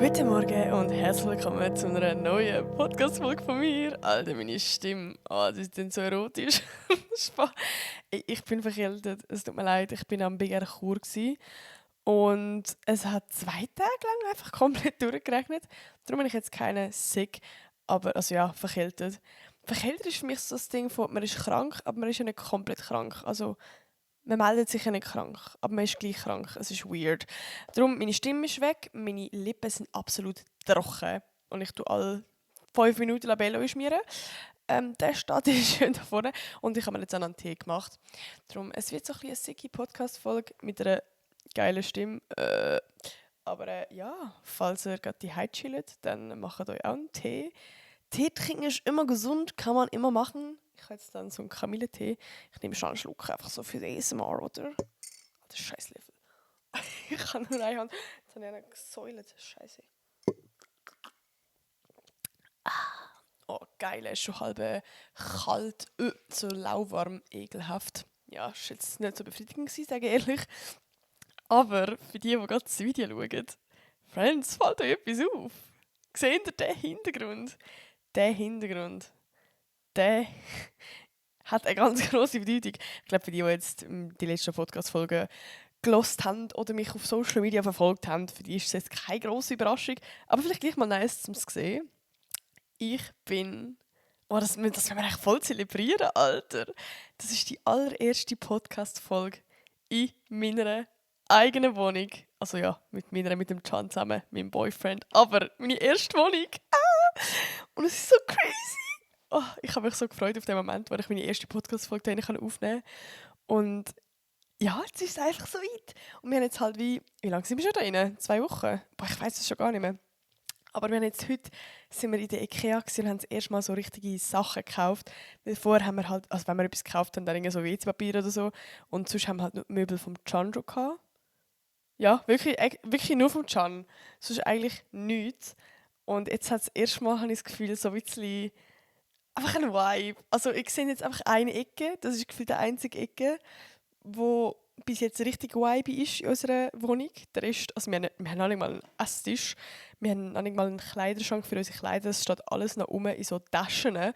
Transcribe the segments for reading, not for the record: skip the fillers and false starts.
Guten Morgen und herzlich willkommen zu einer neuen Podcast-Folge von mir. Alter, meine Stimme, die ist dann so erotisch. Ich bin verkältet, es tut mir leid, ich bin am Big Air Chur gsi und es hat 2 Tage lang einfach komplett durchgeregnet. Darum bin ich jetzt keine sick, aber also ja, verkältet. Verkältet ist für mich so das Ding von, man ist krank, aber man ist ja nicht komplett krank. Also man meldet sich ja nicht krank, aber man ist gleich krank. Es ist weird. Darum, meine Stimme ist weg, meine Lippen sind absolut trocken. Und ich tue alle 5 Minuten Labello schmieren. Der steht ist schön da vorne. Und ich habe mir jetzt auch noch einen Tee gemacht. Darum, es wird so ein bisschen eine sicke Podcast-Folge mit einer geilen Stimme. Aber ja, falls ihr gerade die chillt, dann macht euch auch einen Tee. Tee trinken ist immer gesund, kann man immer machen. Ich habe jetzt dann so einen Kamillentee. Ich nehme schon einen Schluck, einfach so für den ASMR, oder? Das ist scheiß Löffel. Ich kann nur eine Hand. Jetzt habe ich einen gesäulet. Scheiße. Oh, geil, er ist schon halb kalt, so lauwarm, ekelhaft. Ja, ist jetzt nicht so befriedigend gewesen, sage ich ehrlich. Aber für die gerade das Video schauen, Friends, fällt euch etwas auf. Seht ihr den Hintergrund? Der Hintergrund, der hat eine ganz grosse Bedeutung. Ich glaube, für die jetzt die letzten Podcast-Folgen gelost haben oder mich auf Social Media verfolgt haben, für die ist es jetzt keine grosse Überraschung. Aber vielleicht gleich mal nice zum sehen. Ich bin... Oh, das müssen wir echt voll zelebrieren, Alter. Das ist die allererste Podcast-Folge in meiner eigenen Wohnung. Also ja, mit dem Can zusammen, meinem Boyfriend. Aber meine erste Wohnung. Und es ist so crazy. Oh, ich habe mich so gefreut auf den Moment, wo ich meine erste Podcast-Folge aufnehmen kann. Und ja, jetzt ist es einfach so weit. Und wir haben jetzt halt wie lange sind wir schon da rein? 2 Wochen? Boah, ich weiß es schon gar nicht mehr. Aber wir haben jetzt heute sind wir in der Ikea und haben das erste Mal so richtige Sachen gekauft. Weil vorher haben wir halt, also wenn wir etwas gekauft haben, dann irgendwie so WC-Papier oder so. Und sonst haben wir halt nur die Möbel vom Can schon gehabt. Ja, wirklich nur vom Can. Sonst eigentlich nichts. Und jetzt hat das erste Mal, habe ich das Gefühl, so ein bisschen einfach ein Vibe. Also ich sehe jetzt einfach eine Ecke, das ist gefühlt die einzige Ecke, wo bis jetzt richtig Vibe ist in unserer Wohnung. Der Rest, also wir haben noch nicht mal einen Esstisch, wir haben noch nicht mal einen Kleiderschrank für unsere Kleider, es steht alles noch rum in so Taschen. Wir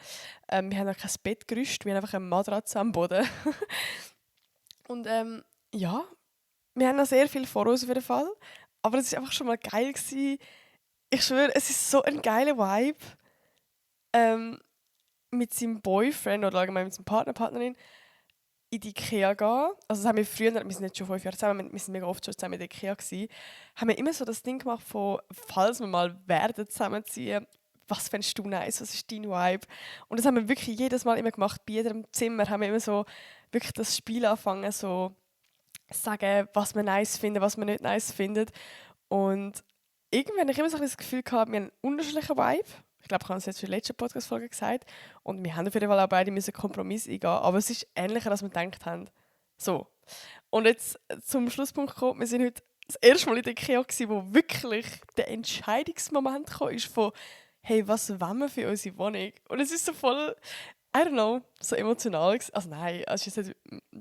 haben noch kein Bettgerüst, wir haben einfach eine Matratze am Boden. Und ja, wir haben noch sehr viel vor uns auf jeden Fall, aber es war einfach schon mal geil gewesen. Ich schwöre, es ist so ein geiler Vibe. Ähm, mit seinem Boyfriend oder allgemein mit seinem Partner, Partnerin in die Ikea gehen. Also das haben wir früher, wir sind jetzt schon 5 Jahre zusammen, wir sind mega oft schon zusammen in der Ikea gewesen, haben wir immer so das Ding gemacht von, falls wir mal werden zusammenziehen, was fändest du nice, was ist dein Vibe? Und das haben wir wirklich jedes Mal immer gemacht, bei jedem Zimmer haben wir immer so wirklich das Spiel angefangen, so sagen, was wir nice finden, was wir nicht nice finden. Und irgendwie habe ich immer so das Gefühl gehabt, wir haben einen unterschiedlichen Vibe. Ich glaube, ich habe es jetzt für die letzte Podcast-Folge gesagt. Und wir haben auf jeden Fall auch beide einen Kompromiss eingehen. Aber es ist ähnlicher, als wir gedacht haben. So. Und jetzt zum Schlusspunkt gekommen. Wir sind heute das erste Mal in der IKEA, wo wirklich der Entscheidungsmoment kam, ist von «Hey, was wollen wir für unsere Wohnung?» Und es ist so voll, I don't know, so emotional gewesen. Also nein, also es ist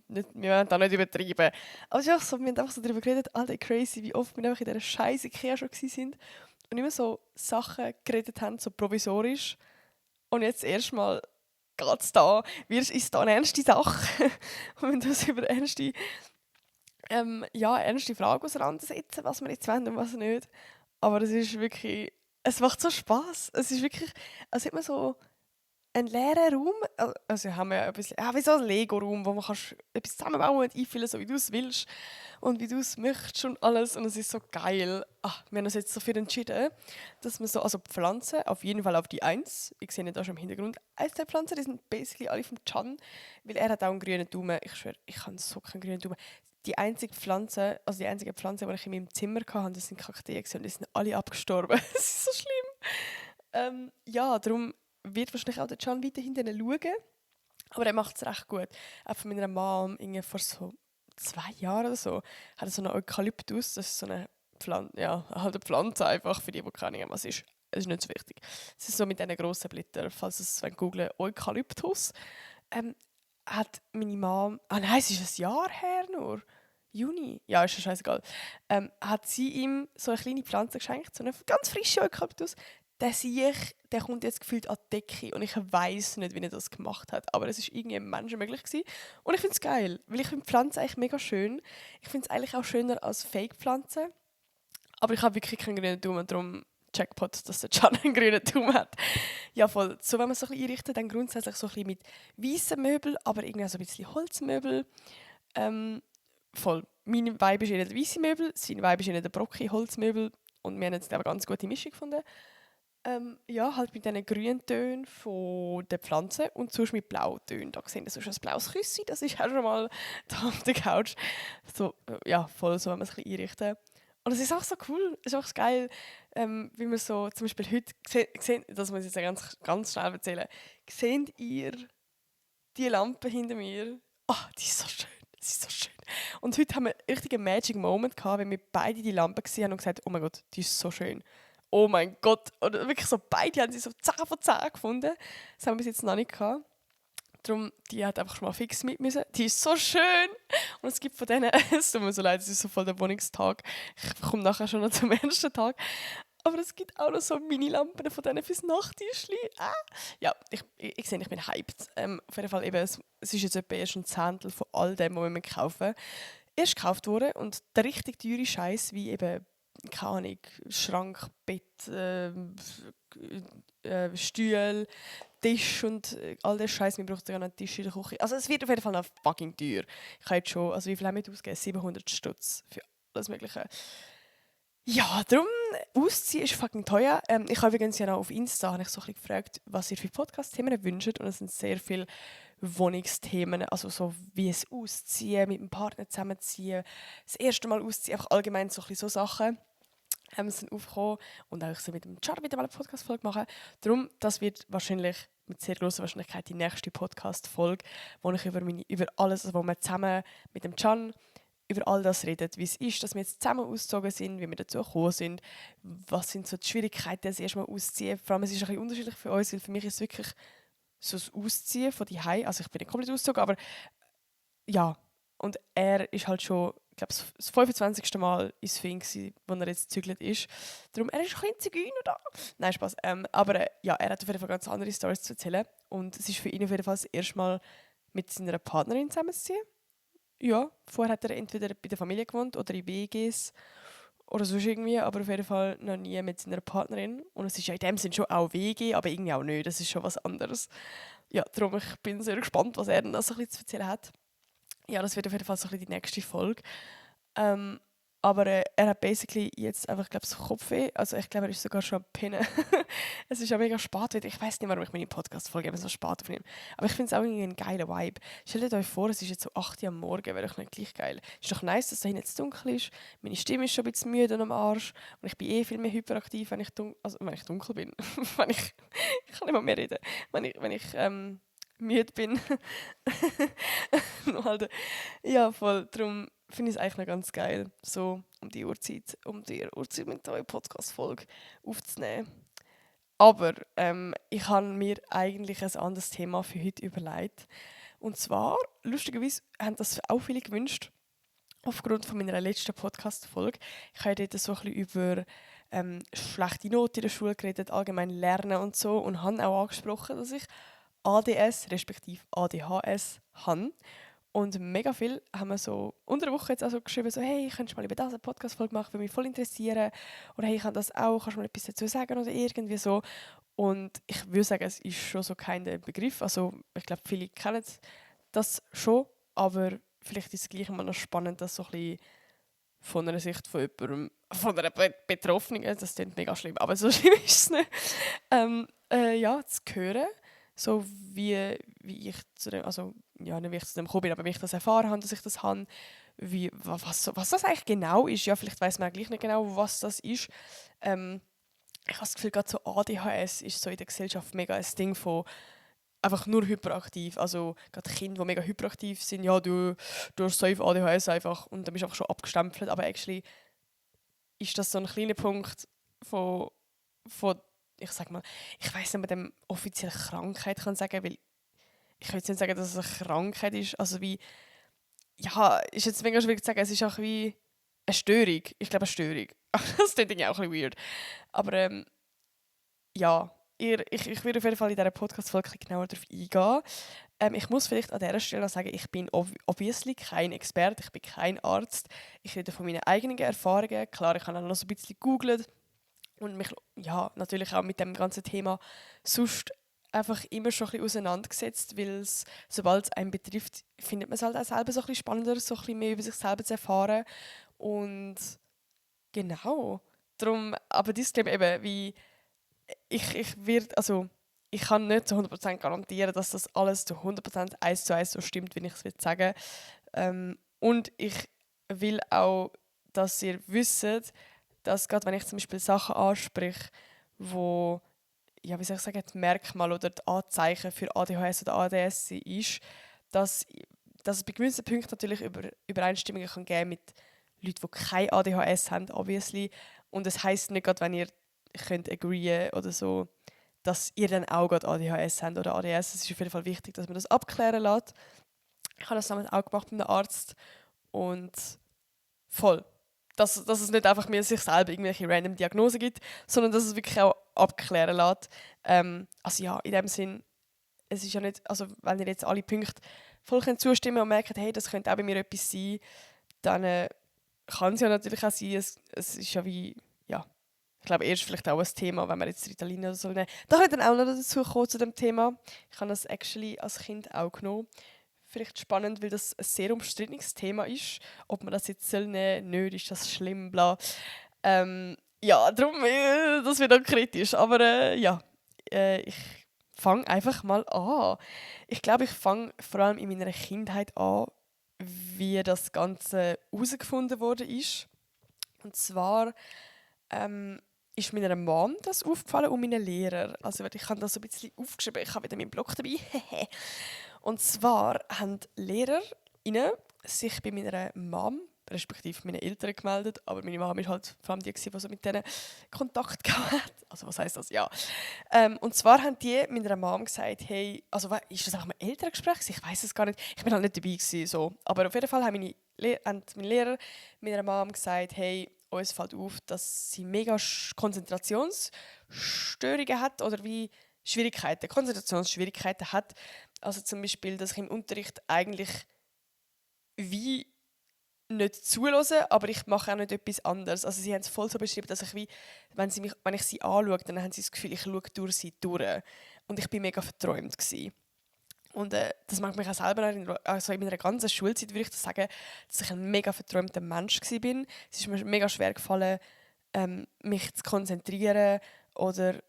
nicht, wir wollen da nicht übertreiben. Aber es ist einfach so, wir haben einfach so darüber geredet, Alter, crazy, wie oft wir einfach in dieser scheiß IKEA schon sind und immer so Sachen geredet haben, so provisorisch. Und jetzt erstmal geht es da, ist da eine ernste Sache. Und wenn wir uns über ernste Fragen auseinandersetzen, was wir jetzt wollen und was nicht. Aber es ist wirklich, es macht so Spass. Es ist wirklich, als hätte man so einen leeren Raum, also haben wir ja wie so ein Lego-Raum, wo man kannst etwas zusammenbauen und einfüllen, so wie du es willst und wie du es möchtest und alles. Und es ist so geil. Wir haben uns jetzt dafür entschieden, dass wir so, also Pflanzen, auf jeden Fall auf die Eins. Ich sehe nicht da schon im Hintergrund. Eins der Pflanzen, die sind basically alle vom Can, weil er hat auch einen grünen Daumen. Ich schwöre, ich habe so keinen grünen Daumen. Die einzige Pflanze, die ich in meinem Zimmer hatte, das sind Kakteen und die sind alle abgestorben. Das ist so schlimm. Ja, darum wird wahrscheinlich auch der Can weiterhin schauen. Aber er macht es recht gut. Auch von meiner Mom, vor so 2 Jahren oder so, hat er so einen Eukalyptus. Das ist so eine Pflanze, ja, halt eine Pflanze einfach, für die keine Ahnung was ist. Es ist nicht so wichtig. Es ist so mit diesen grossen Blättern, falls ihr es googlen wollt, Eukalyptus. Hat meine Mom, nein, es ist ein Jahr her nur. Juni, ja, ist ja scheißegal, hat sie ihm so eine kleine Pflanze geschenkt, so eine ganz frische Eukalyptus. Der kommt jetzt gefühlt an die Decke und ich weiß nicht, wie er das gemacht hat, aber es ist irgendwie im Menschen möglich gewesen. Und ich finde es geil, weil ich finde Pflanzen eigentlich mega schön. Ich finde es eigentlich auch schöner als Fake-Pflanzen, aber ich habe wirklich keinen grünen Daumen, darum Jackpot, dass der Can einen grünen Daumen hat. Ja, voll. So, wenn man so ein bisschen einrichtet, dann grundsätzlich so ein bisschen mit weißen Möbeln, aber irgendwie auch so ein bisschen Holzmöbel. Ähm, voll. Mein Vibe ist eher der weiße Möbel, sein Vibe ist eher der Brocki Holzmöbel und wir haben jetzt eine ganz gute Mischung gefunden. Ja, halt mit diesen grünen Tönen von der Pflanze und sonst mit Blautönen. Da sehen wir so ein blaues Küssi, das ist auch schon mal da auf der Couch. So, ja, voll so, wenn man es ein bisschen einrichten. Und es ist auch so cool, es ist auch geil, wie man so, zum Beispiel heute, das muss ich jetzt ganz schnell erzählen, seht ihr die Lampe hinter mir? Ah, die ist so schön, das ist so schön. Und heute haben wir einen richtigen Magic Moment gehabt, weil wir beide die Lampe gesehen haben und gesagt, oh mein Gott, die ist so schön. Oh mein Gott. Und wirklich so, beide haben sie so 10 von 10 gefunden. Das haben wir bis jetzt noch nicht gehabt. Darum, die hat einfach schon mal fix mit müssen. Die ist so schön. Und es gibt von denen, es tut mir so leid, es ist so voll der Wohnungstag. Ich komme nachher schon noch zum ersten Tag. Aber es gibt auch noch so Mini-Lampen von denen fürs Nachttischli. Ah. Ja, ich sehe, ich bin hyped. Auf jeden Fall eben, es ist jetzt etwa erst ein Zehntel von all dem, was wir kaufen. Erst gekauft wurde und der richtig teure Scheiß wie eben, keine Ahnung, Schrank, Bett, Stühle, Tisch und all der Scheiß. Wir brauchen sogar noch einen Tisch in der Küche. Also es wird auf jeden Fall noch fucking teuer. Ich habe jetzt schon, also wie viel haben wir ausgegeben? 700 Stutz für alles Mögliche. Ja, darum, ausziehen ist fucking teuer. Ich habe übrigens ja noch auf Insta habe ich so ein bisschen gefragt, was ihr für Podcast-Themen wünscht. Und es sind sehr viele Wohnungsthemen, also so wie es ausziehen, mit dem Partner zusammenziehen, das erste Mal ausziehen, einfach allgemein so ein bisschen so Sachen sind aufgekommen und auch so mit dem Char wieder mal eine Podcast-Folge machen. Darum, das wird wahrscheinlich mit sehr großer Wahrscheinlichkeit die nächste Podcast-Folge, wo ich über alles, also wo wir zusammen mit dem Can über all das reden, wie es ist, dass wir jetzt zusammen ausgezogen sind, wie wir dazu gekommen sind, was sind so die Schwierigkeiten, das erstmal ausziehen. Vor allem, es ist ein bisschen unterschiedlich für uns, weil für mich ist es wirklich so das Ausziehen von die also ich bin nicht komplett ausgezogen, aber ja. Und er ist halt schon, ich glaube, das 25. Mal ist für ihn, wo er jetzt gezügelt ist. Darum, er ist ein bisschen Zigeuner da. Nein, Spaß. Aber ja, er hat auf jeden Fall ganz andere Storys zu erzählen. Und es ist für ihn auf jeden Fall das erste Mal mit seiner Partnerin zusammenzuziehen. Ja, vorher hat er entweder bei der Familie gewohnt oder in WGs oder sonst irgendwie, aber auf jeden Fall noch nie mit seiner Partnerin. Und es ist ja in dem Sinn schon auch WG, aber irgendwie auch nicht. Das ist schon was anderes. Ja, darum ich bin sehr gespannt, was er dann noch so ein bisschen zu erzählen hat. Ja, das wird auf jeden Fall so ein bisschen die nächste Folge. Ähm, aber er hat basically jetzt einfach, glaube ich, Kopfweh. Also ich glaube, er ist sogar schon am Pennen. Es ist ja mega spät wieder. Ich weiß nicht, warum ich meine Podcast-Folge eben so spät aufnehme. Aber ich finde es auch irgendwie ein geiler Vibe. Stellt euch vor, es ist jetzt so 8 Uhr am Morgen, wäre doch nicht gleich geil. Ist doch nice, dass es hinten jetzt dunkel ist. Meine Stimme ist schon ein bisschen müde und am Arsch. Und ich bin viel mehr hyperaktiv, wenn ich, wenn ich dunkel bin. Ich kann nicht mal mehr reden. Wenn ich müde bin. Halt, ja, voll. Darum finde ich es eigentlich noch ganz geil, so um die Uhrzeit mit eurer Podcast-Folge aufzunehmen. Aber ich habe mir eigentlich ein anderes Thema für heute überlegt. Und zwar, lustigerweise, haben das auch viele gewünscht, aufgrund von meiner letzten Podcast-Folge. Ich habe dort so ein bisschen über schlechte Noten in der Schule geredet, allgemein Lernen und so. Und habe auch angesprochen, dass ich ADS respektive ADHS habe. Und mega viel haben wir so unter der Woche jetzt also geschrieben, so, hey, könntest du mal über das eine Podcast-Folge machen, würde mich voll interessieren. Oder hey, ich kann das auch, kannst du mal etwas dazu sagen oder irgendwie so. Und ich würde sagen, es ist schon so kein Begriff. Also ich glaube, viele kennen das schon, aber vielleicht ist es gleich immer noch spannend, das so ein bisschen von einer Sicht von jemandem, von einer Betroffenen, das klingt mega schlimm, aber so schlimm ist es nicht, ja, zu hören, so wie ich zu dem, also ja, nicht wie ich zu dem gekommen bin, aber wie ich das erfahren habe, dass ich das habe, was das eigentlich genau ist, ja, vielleicht weiß man gleich nicht genau, was das ist. Ich habe das Gefühl, gerade so ADHS ist so in der Gesellschaft mega ein Ding von einfach nur hyperaktiv. Also gerade Kinder, die mega hyperaktiv sind, ja, du hast safe ADHS einfach und dann bist du einfach schon abgestempelt. Aber actually ist das so ein kleiner Punkt von ich sag mal, ich weiß nicht, ob man dem offiziell Krankheit kann sagen, weil ich will jetzt nicht sagen, dass es eine Krankheit ist. Also wie ja, ist jetzt mega schwierig zu sagen, es ist auch wie eine Störung. Ich glaube, eine Störung. Das klingt irgendwie auch ein bisschen weird. Aber ja, ich werde auf jeden Fall in dieser Podcast-Folge genauer darauf eingehen. Ich muss vielleicht an dieser Stelle noch sagen, ich bin obviously kein Experte, ich bin kein Arzt. Ich rede von meinen eigenen Erfahrungen. Klar, ich habe auch noch so ein bisschen gegoogelt und mich ja, natürlich auch mit dem ganzen Thema sonst einfach immer schon ein bisschen auseinandergesetzt, weil sobald es einen betrifft, findet man es halt auch selber so ein bisschen spannender, so ein bisschen mehr über sich selber zu erfahren. Und genau, darum, aber Disclaimer eben, wie also ich kann nicht zu 100% garantieren, dass das alles zu 100% eins zu eins so stimmt, wie ich es sagen will. Und ich will auch, dass ihr wisst, dass gerade wenn ich zum Beispiel Sachen anspreche, wo, ja, wie soll ich sagen, die Merkmale oder die Anzeichen für ADHS oder ADS ist, dass, dass es bei gewissen Punkten natürlich Übereinstimmungen kann geben mit Leuten, die kein ADHS haben, obviously. Und das heisst nicht gerade, wenn ihr könnt agreeen oder so, dass ihr dann auch gerade ADHS habt oder ADS. Es ist auf jeden Fall wichtig, dass man das abklären lässt. Ich habe das damals auch gemacht mit einem Arzt und voll. Dass es nicht einfach mir sich selber irgendwelche random Diagnosen gibt, sondern dass es wirklich auch abklären lässt. Also ja, in dem Sinn, es ist ja nicht, also wenn ihr jetzt alle Punkte voll zustimmen und merkt, hey, das könnte auch bei mir etwas sein, dann kann es ja natürlich auch sein, es ist ja wie, ja, ich glaube, erst vielleicht auch ein Thema, wenn man jetzt Ritalin oder so nehmen. Da habe ich dann auch noch dazu gekommen zu dem Thema. Ich habe das actually als Kind auch genommen. Vielleicht spannend, weil das ein sehr umstrittenes Thema ist. Ob man das jetzt nehmen soll, nicht, ist das schlimm, bla. Ja, darum, das wird auch kritisch. Aber ja, ich fange einfach mal an. Ich glaube, ich fange vor allem in meiner Kindheit an, wie das Ganze herausgefunden wurde ist. Und zwar ist meiner Mom das aufgefallen und meinen Lehrer. Also ich habe das so ein bisschen aufgeschrieben, ich habe wieder meinen Blog dabei. Und zwar haben die LehrerInnen sich bei meiner Mom, respektive meinen Eltern gemeldet, aber meine Mom war halt vor allem die, die so mit denen Kontakt hat. Also was heisst das? Ja. Und zwar haben die meiner Mom gesagt, hey, also ist das einfach ein Elterngespräch? Ich weiß es gar nicht. Ich bin halt nicht dabei gewesen, so. Aber auf jeden Fall haben meine Lehrer meiner Mom gesagt, hey, uns fällt auf, dass sie mega Konzentrationsstörungen hat oder wie Konzentrationsschwierigkeiten hat. Also zum Beispiel, dass ich im Unterricht eigentlich wie nicht zuhören, aber ich mache auch nicht etwas anderes. Also sie haben es voll so beschrieben, dass ich wie, wenn ich sie anschaue, dann haben sie das Gefühl, ich schaue durch sie durch. Und ich bin mega verträumt gewesen. Und das macht mich auch selber erinnern. Also in meiner ganzen Schulzeit würde ich das sagen, dass ich ein mega verträumter Mensch war. Es ist mir mega schwer gefallen, mich zu konzentrieren oder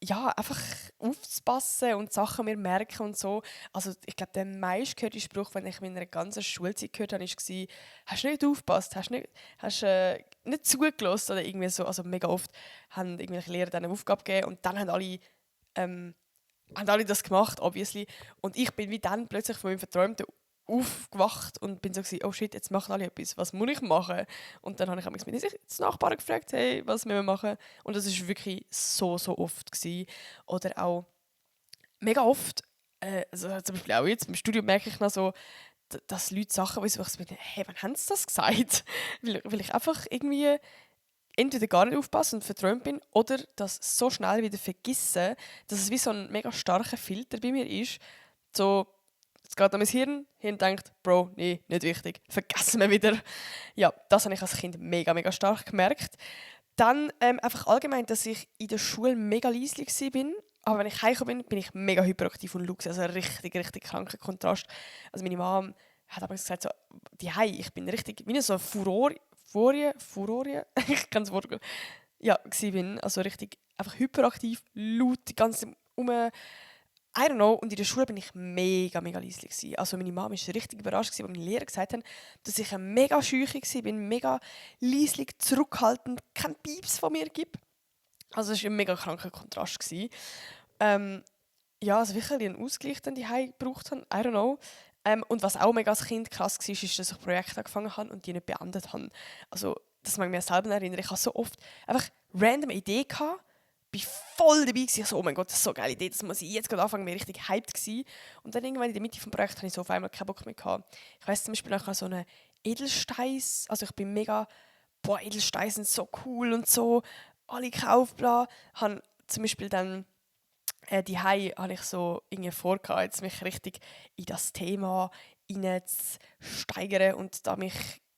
ja, einfach aufzupassen und Sachen mir merken und so. Also ich glaube, der meistgehörte Spruch, den ich in meiner ganzen Schulzeit gehört habe, war, hast du nicht aufgepasst, nicht zugelassen oder irgendwie so. Also mega oft haben irgendwelche Lehrer dann eine Aufgabe gegeben und dann haben alle das gemacht, obviously. Und ich bin wie dann plötzlich von meinem Verträumten aufgewacht und bin so gewesen, oh shit, jetzt machen alle etwas, was muss ich machen? Und dann habe ich meine Nachbarn gefragt, hey, was müssen wir machen? Und das war wirklich so, so oft gewesen. Oder auch mega oft, also zum Beispiel auch jetzt im Studium merke ich noch so, dass Leute Sachen wissen, wo ich so bin, hey, wann haben sie das gesagt? weil ich einfach irgendwie entweder gar nicht aufpasse und verträumt bin oder das so schnell wieder vergesse, dass es wie so ein mega starker Filter bei mir ist. So, es geht an mein Hirn denkt, Bro, nee, nicht wichtig, vergessen wir wieder. Ja, das habe ich als Kind mega, mega stark gemerkt. Dann einfach allgemein, dass ich in der Schule mega leise war. Aber wenn ich heimgekommen bin, bin ich mega hyperaktiv und laut. Also ein richtig, richtig kranker Kontrast. Also meine Mom hat aber gesagt, so, ich bin richtig, wie so Furore, ich kann es Wort ja, bin. Also richtig einfach hyperaktiv, laut, die ganze I don't know. Und in der Schule bin ich mega, mega leise gewesen. Also meine Mama war richtig überrascht, als meine Lehrer gesagt haben, dass ich ein mega Schüche war, mega leise, zurückhaltend, kein Pieps von mir gibt. Also es war ein mega kranker Kontrast gewesen. Ja, also wirklich einen Ausgleich den die gebraucht haben. I don't know. Und was auch mega als Kind krass war, ist, dass ich Projekte angefangen habe und die nicht beendet habe. Also das mag ich mir selber erinnern. Ich hatte so oft einfach random Ideen gehabt, bin voll dabei gewesen. Ich so, oh mein Gott, das ist so eine geile Idee, das muss ich jetzt gerade anfangen, bin richtig hyped gewesen. Und dann irgendwann in der Mitte des Projekts habe ich so auf einmal keinen Bock mehr gehabt. Ich weiss zum Beispiel nachher so eine Edelsteins, also ich bin mega, boah, Edelsteine sind so cool und so, alle gekauft, bla. Habe zum Beispiel dann die habe ich so irgendwie vorgehabt, jetzt mich richtig in das Thema hineinzusteigern und da mich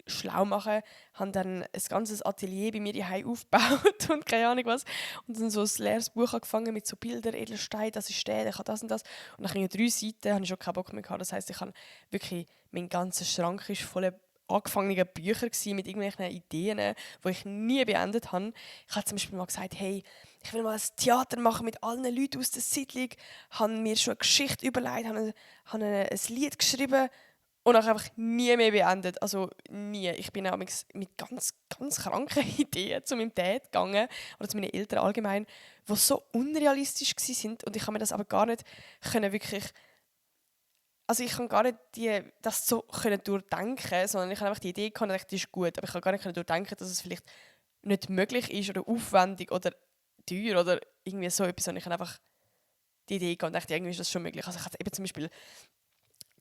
schlau machen, habe dann ein ganzes Atelier bei mir daheim aufgebaut und keine Ahnung was. Und dann so ein leeres Buch angefangen mit so Bildern, Edelstein, das ist der kann das und das. Und nach 3 Seiten habe ich schon keinen Bock mehr gehabt. Das heisst, ich habe wirklich, mein ganzer Schrank ist voller angefangene Bücher gewesen, mit irgendwelchen Ideen, die ich nie beendet habe. Ich habe zum Beispiel mal gesagt, hey, ich will mal ein Theater machen mit allen Leuten aus der Siedlung, habe mir schon eine Geschichte überlegt, habe ein Lied geschrieben und auch einfach nie mehr beendet. Also nie. Ich bin auch mit ganz, ganz kranken Ideen zu meinem Dad gegangen oder zu meinen Eltern allgemein, die so unrealistisch waren und ich kann mir das aber gar nicht wirklich. Also ich kann gar nicht das so durchdenken, sondern ich habe einfach die Idee gehabt und dachte, das ist gut, aber ich kann gar nicht durchdenken, dass es vielleicht nicht möglich ist oder aufwendig oder teuer oder irgendwie so etwas, sondern ich habe einfach die Idee gehabt und dachte, irgendwie ist das schon möglich. Also ich hatte eben zum Beispiel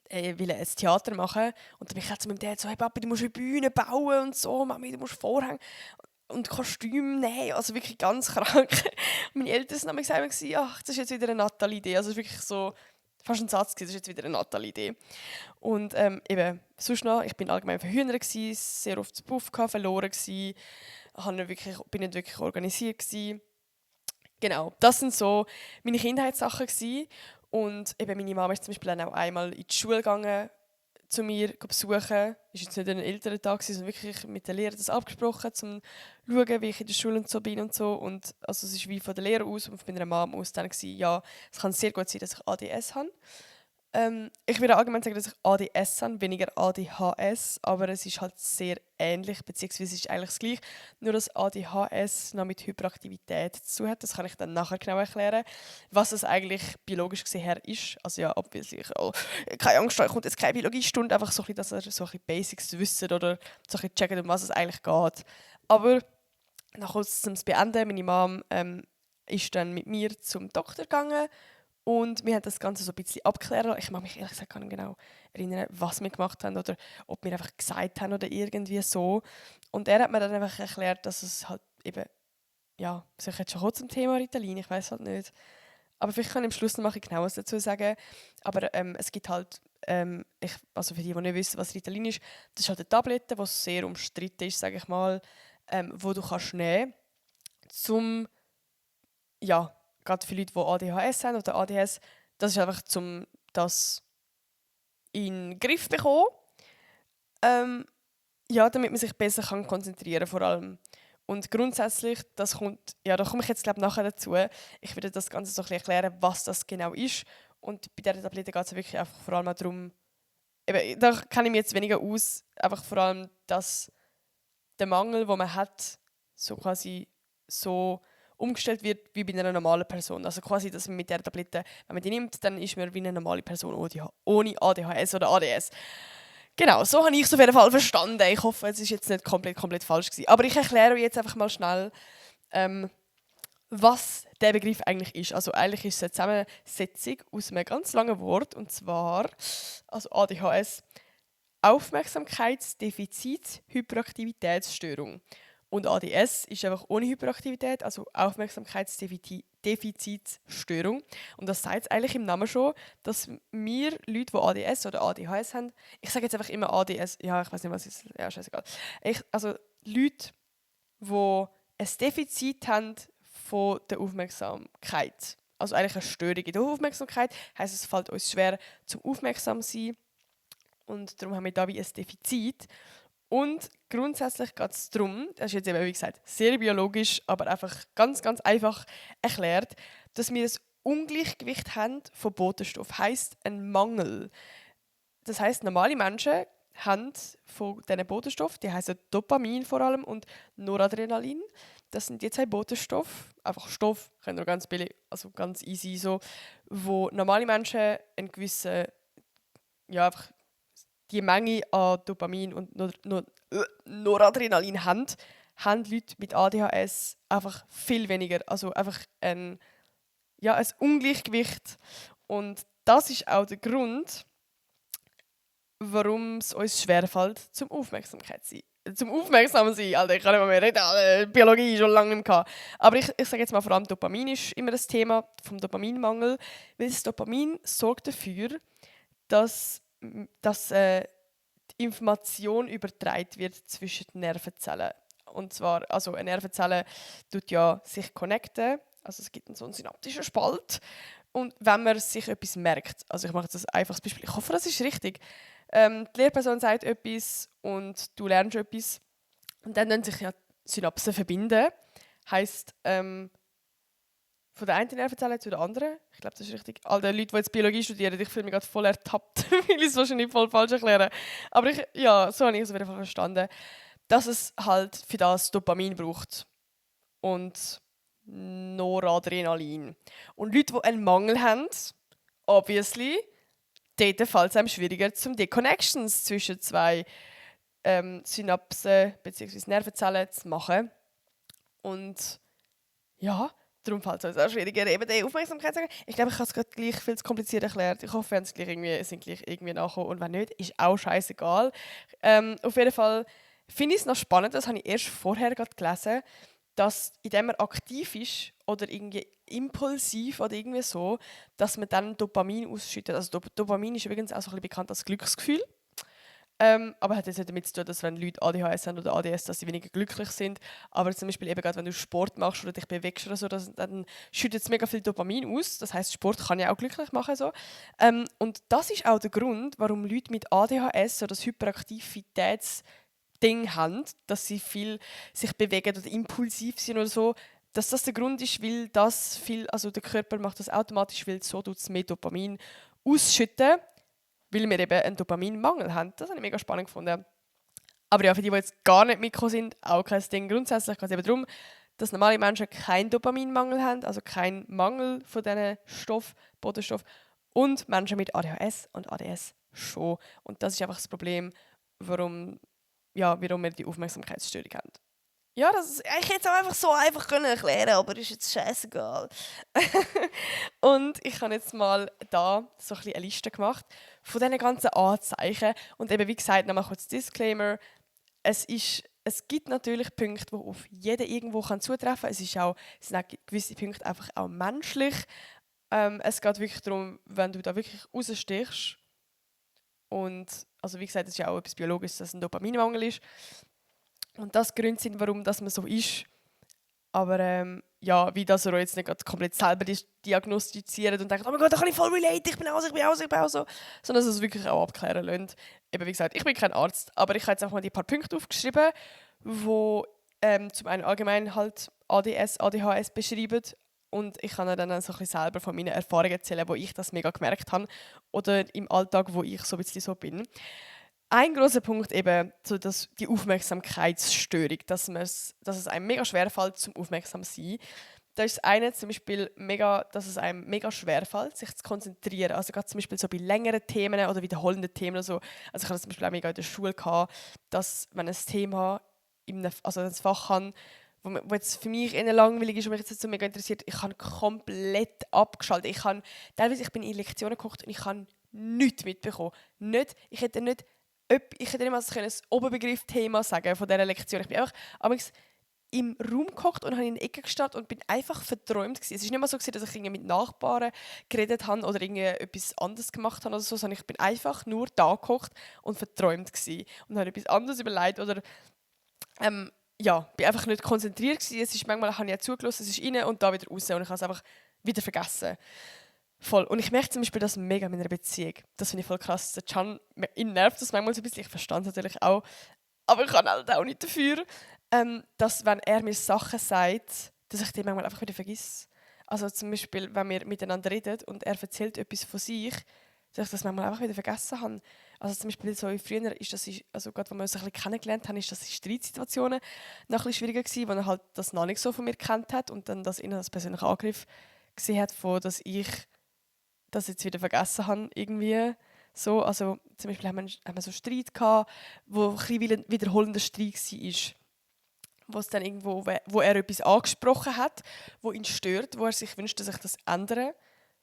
will ein Theater machen und dann bin ich halt zu meinem Dad so, hey Papi, du musst eine Bühne bauen und so, Mami, du musst Vorhänge und Kostüme nehmen, also wirklich ganz krank. Meine Eltern waren nämlich gesagt, ach, das ist jetzt wieder eine Nathalie-Idee, also es ist wirklich so fast ein Satz, das ist jetzt wieder eine Nathalie-Idee. Und eben, sonst noch, ich bin allgemein verhühnert gewesen, sehr oft zu Puff gehabt, verloren gewesen, bin nicht wirklich organisiert gewesen. Genau, das sind so meine Kindheitssachen gewesen. Und eben meine Mama ist zum Beispiel dann auch einmal in die Schule gegangen, zu mir besuchen. Ist jetzt nicht ein älterer Tag, sondern wirklich mit der Lehrer das abgesprochen, um zu schauen, wie ich in der Schule und so bin und so. Und also es ist wie von der Lehrer aus und von meiner Mama aus dann gewesen, ja, es kann sehr gut sein, dass ich ADS habe. Ich würde allgemein sagen, dass ich ADS habe, weniger ADHS, aber es ist halt sehr ähnlich, beziehungsweise es ist eigentlich das Gleiche, nur dass ADHS noch mit Hyperaktivität zu tun hat. Das kann ich dann nachher genau erklären, was es eigentlich biologisch gesehen her ist. Also ja, obviously, oh, keine Angst, da kommt jetzt keine Biologiestunde, einfach so ein bisschen, dass ihr so ein bisschen Basics wissen oder so ein bisschen checken, um was es eigentlich geht. Aber noch kurz zum Beenden, meine Mom ist dann mit mir zum Doktor gegangen und wir haben das Ganze so ein bisschen abklären. Ich mag mich ehrlich gesagt gar nicht genau erinnern, was wir gemacht haben oder ob wir einfach gesagt haben oder irgendwie so. Und er hat mir dann einfach erklärt, dass es halt eben, ja, soll ich jetzt schon kurz zum Thema Ritalin, ich weiß halt nicht. Aber vielleicht kann ich am Schluss noch genau was dazu sagen. Aber es gibt halt, also für die nicht wissen, was Ritalin ist, das ist halt eine Tablette, die sehr umstritten ist, sage ich mal, wo du kannst nehmen, zum, ja, gerade für Leute, die ADHS haben oder ADS, das ist einfach zum das in den Griff zu bekommen. Ja, damit man sich besser konzentrieren kann, vor allem. Und grundsätzlich, das kommt, ja, da komme ich jetzt glaube nachher dazu. Ich werde das Ganze so ein bisschen erklären, was das genau ist. Und bei dieser Tablette geht es wirklich einfach vor allem auch darum, eben, da kenne ich mich jetzt weniger aus, einfach vor allem, dass der Mangel, den man hat, so quasi so umgestellt wird wie bei einer normalen Person. Also quasi, dass man mit der Tablette, wenn man die nimmt, dann ist man wie eine normale Person ohne ADHS oder ADS. Genau, so habe ich es auf jeden Fall verstanden. Ich hoffe, es ist jetzt nicht komplett falsch gewesen. Aber ich erkläre euch jetzt einfach mal schnell, was der Begriff eigentlich ist. Also eigentlich ist es eine Zusammensetzung aus einem ganz langen Wort, und zwar, also ADHS, Aufmerksamkeitsdefizit-Hyperaktivitätsstörung. Und ADS ist einfach ohne Hyperaktivität, also Aufmerksamkeitsdefizitstörung. Und das sagt es eigentlich im Namen schon, dass wir Leute, die ADS oder ADHS haben, ich sage jetzt einfach immer ADS, ja, ich weiß nicht, was ist, ja, scheißegal. Also Leute, die ein Defizit haben von der Aufmerksamkeit. Also eigentlich eine Störung in der Aufmerksamkeit, heisst, es fällt uns schwer zum aufmerksam sein. Und darum haben wir da wie ein Defizit. Und grundsätzlich geht es darum, das ist jetzt eben wie gesagt sehr biologisch, aber einfach ganz, ganz einfach erklärt, dass wir ein Ungleichgewicht haben von Botenstoff, heisst ein Mangel. Das heisst, normale Menschen haben von diesen Botenstoffen, die heißen Dopamin vor allem und Noradrenalin. Das sind die 2 Botenstoffe, einfach Stoff, können wir ganz billig, also ganz easy so, wo normale Menschen einen gewissen, ja, einfach die Menge an Dopamin und Noradrenalin haben, haben Leute mit ADHS einfach viel weniger. Also einfach ein Ungleichgewicht. Und das ist auch der Grund, warum es uns schwerfällt, zum Aufmerksamkeit zu sein. Zum Aufmerksam sein. Alter, ich kann nicht mehr reden, Biologie schon lange nicht mehr gehabt. Aber ich sage jetzt mal, vor allem Dopamin ist immer das Thema vom Dopaminmangel, weil das Dopamin sorgt dafür, dass die Information übertragen wird zwischen den Nervenzellen. Und zwar, also eine Nervenzelle tut ja sich connecten, also es gibt so einen synaptischen Spalt. Und wenn man sich etwas merkt, also ich mache jetzt ein einfaches Beispiel, ich hoffe, das ist richtig. Die Lehrperson sagt etwas und du lernst etwas und dann können sich ja Synapsen verbinden. Heißt von der einen Nervenzelle zu der anderen. Ich glaube, das ist richtig. All die Leute, die jetzt Biologie studieren, ich fühle mich gerade voll ertappt, weil ich es wahrscheinlich voll falsch erkläre. Aber so habe ich es auf jeden Fall verstanden, dass es halt für das Dopamin braucht. Und Noradrenalin. Und Leute, die einen Mangel haben, obviously, dort fällt es einem schwieriger, zum die Connections zwischen zwei Synapsen bzw. Nervenzellen zu machen. Und ja, darum fällt es uns auch schwieriger, eben die Aufmerksamkeit zu sagen. Ich glaube, ich habe es gerade gleich viel zu kompliziert erklärt. Ich hoffe, wir sind gleich irgendwie nachgekommen. Und wenn nicht, ist auch scheißegal. Auf jeden Fall finde ich es noch spannend, das habe ich erst vorher gerade gelesen, dass indem man aktiv ist oder irgendwie impulsiv oder irgendwie so, dass man dann Dopamin ausschüttet. Also Dopamin ist übrigens auch so ein bisschen bekannt als Glücksgefühl. Aber hat jetzt nicht damit zu tun, dass wenn Leute ADHS haben oder ADS, dass sie weniger glücklich sind. Aber zum Beispiel eben gerade, wenn du Sport machst oder dich bewegst oder so, dann schüttet es mega viel Dopamin aus. Das heißt, Sport kann ja auch glücklich machen. So. Und das ist auch der Grund, warum Leute mit ADHS oder das Hyperaktivitätsding haben, dass sie viel sich bewegen oder impulsiv sind oder so, dass das der Grund ist, weil das viel, also der Körper macht das automatisch, weil so tut es mehr Dopamin ausschütten, weil wir eben einen Dopaminmangel haben. Das habe ich mega spannend gefunden. Aber ja, für die jetzt gar nicht mitgekommen sind, auch kein Ding. Grundsätzlich geht es eben darum, dass normale Menschen keinen Dopaminmangel haben, also keinen Mangel von diesen Bodenstoff. Und Menschen mit ADHS und ADS schon. Und das ist einfach das Problem, warum wir die Aufmerksamkeitsstörung haben. Ja, ich hätte es auch einfach so einfach können erklären, aber ist jetzt scheißegal. Und ich habe jetzt mal da so ein bisschen eine Liste gemacht von diesen ganzen Anzeichen. Und eben, wie gesagt, nochmal kurz Disclaimer. Es gibt natürlich Punkte, die auf jeden irgendwo zutreffen kann. Es sind auch gewisse Punkte einfach auch menschlich. Es geht wirklich darum, wenn du da wirklich rausstichst. Und, also wie gesagt, es ist ja auch etwas Biologisches, dass ein Dopaminmangel ist. Und das Gründe sind, warum das man so ist. Aber wie das er jetzt nicht komplett selber diagnostiziert und denkt, oh mein Gott, da kann ich voll relate, ich bin auch so. Sondern dass es wirklich auch abklären lässt. Eben wie gesagt, ich bin kein Arzt, aber ich habe jetzt einfach mal die paar Punkte aufgeschrieben, wo zum einen allgemein halt ADS, ADHS beschreiben. Und ich kann dann so ein bisschen selber von meinen Erfahrungen erzählen, wo ich das mega gemerkt habe. Oder im Alltag, wo ich so ein bisschen so bin. Ein großer Punkt eben, so die Aufmerksamkeitsstörung, dass es einem mega schwerfällt, zum aufmerksam zu sein. Da ist das eine zum Beispiel dass es einem mega schwerfällt, sich zu konzentrieren. Also gerade zum Beispiel so bei längeren Themen oder wiederholenden Themen oder so. Also ich hatte das zum Beispiel auch mega in der Schule gehabt, dass wenn ein Thema also ein Fach habe, wo jetzt für mich eher langweilig ist und mich jetzt nicht so mega interessiert, ich habe komplett abgeschaltet. Ich bin in Lektionen geguckt und ich habe nichts mitbekommen. Ich hätte nicht mal ein Oberbegriff-Thema sagen von dieser Lektion. Ich bin einfach im Raum gehockt und habe in die Ecke gestarrt und bin einfach verträumt gewesen. Es ist nicht mal so gewesen, dass ich mit Nachbarn geredet habe oder etwas anderes gemacht habe oder so, sondern ich bin einfach nur da gehockt und verträumt gewesen und habe etwas anderes überlegt oder bin einfach nicht konzentriert gewesen. Es ist manchmal habe ich ja zugelassen, es ist rein und da wieder raus und ich habe es einfach wieder vergessen. Voll. Und ich merke zum Beispiel das mega in meiner Beziehung. Das finde ich voll krass. Der Can, ihn nervt das manchmal so ein bisschen. Ich verstand es natürlich auch. Aber ich kann halt auch nicht dafür, dass wenn er mir Sachen sagt, dass ich die manchmal einfach wieder vergesse. Also zum Beispiel, wenn wir miteinander reden und er erzählt etwas von sich, dass ich das manchmal einfach wieder vergessen habe. Also zum Beispiel so früher ist das, also gerade als wir uns ein bisschen kennengelernt haben, ist das in Streitsituationen noch ein bisschen schwieriger gewesen, weil er halt das noch nicht so von mir gekannt hat und dann das ihn als persönlichen Angriff gesehen hat, dass ich das jetzt wieder vergessen habe irgendwie. So, also zum Beispiel haben wir so Streit gehabt, wo ein bisschen wiederholender Streit war. wo es dann irgendwo, wo er etwas angesprochen hat, wo ihn stört, wo er sich wünscht, dass ich das ändere.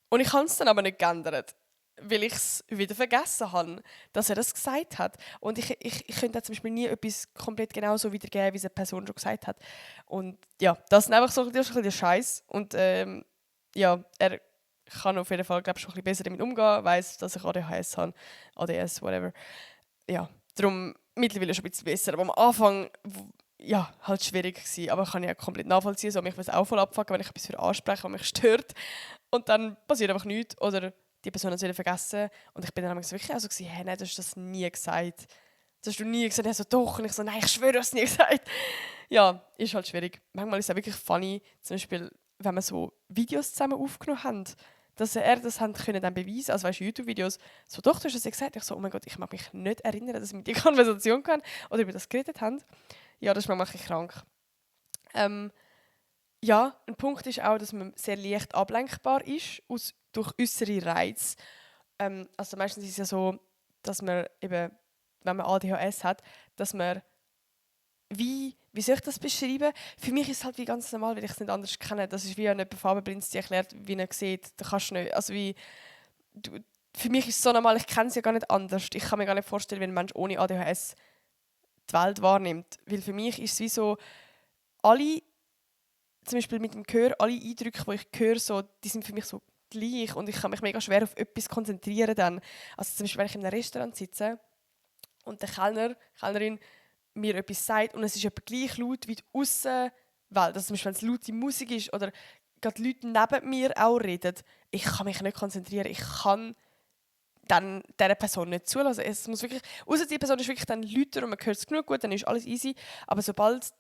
Und ich habe es dann aber nicht geändert, weil ich es wieder vergessen habe, dass er das gesagt hat. Und ich könnte zum Beispiel nie etwas komplett genau so wiedergeben, wie es eine Person schon gesagt hat. Und ja, das ist einfach so ein bisschen der Scheiß. Und ja, er kann auf jeden Fall, glaube ich, schon ein bisschen besser damit umgehen, weiß, dass ich ADHS habe, ADS, whatever. Ja, darum mittlerweile schon ein bisschen besser. Aber am Anfang, ja, halt schwierig gewesen. Aber ich kann ja komplett nachvollziehen, so mich auch voll abfucken, wenn ich etwas für anspreche, was mich stört. Und dann passiert einfach nichts. Oder die Person hat es wieder vergessen. Und ich bin dann wirklich auch so gewesen, hey, nein, du hast das nie gesagt. Das hast du nie gesagt. Er so, doch. Und ich so, nein, ich schwöre, du hast es nie gesagt. Ja, ist halt schwierig. Manchmal ist es auch wirklich funny, zum Beispiel, wenn wir so Videos zusammen aufgenommen haben, dass er das haben können dann beweisen, also weißt du, YouTube-Videos, so, doch, du hast es ja gesagt. Ich so, oh mein Gott, ich mag mich nicht erinnern, dass wir mit die Konversation hatten oder über das geredet haben. Ja, das ist manchmal ein bisschen krank. Ja, ein Punkt ist auch, dass man sehr leicht ablenkbar ist durch äußere Reize. Also meistens ist es ja so, dass man eben, wenn man ADHS hat, dass man wie soll ich das beschreiben? Für mich ist es halt wie ganz normal, weil ich es nicht anders kenne. Das ist wie wenn jemand farbenblind dir erklärt, wie er sieht. Da kannst du nicht, also wie, du, für mich ist es so normal, ich kenne es ja gar nicht anders. Ich kann mir gar nicht vorstellen, wie ein Mensch ohne ADHS die Welt wahrnimmt. Weil für mich ist es wie so, alle, zum Beispiel mit dem Gehör, alle Eindrücke, die ich höre, so, die sind für mich so gleich und ich kann mich mega schwer auf etwas konzentrieren dann. Also zum Beispiel, wenn ich in einem Restaurant sitze und der Kellnerin mir etwas sagt und es ist etwa gleich laut wie die Aussenwelt, also zum Beispiel wenn es laute Musik ist oder gerade die Leute neben mir auch reden, ich kann mich nicht konzentrieren, ich kann dann dieser Person nicht zulassen. Es muss wirklich, außer die Person ist wirklich dann lauter und man hört es genug gut, dann ist alles easy, aber sobald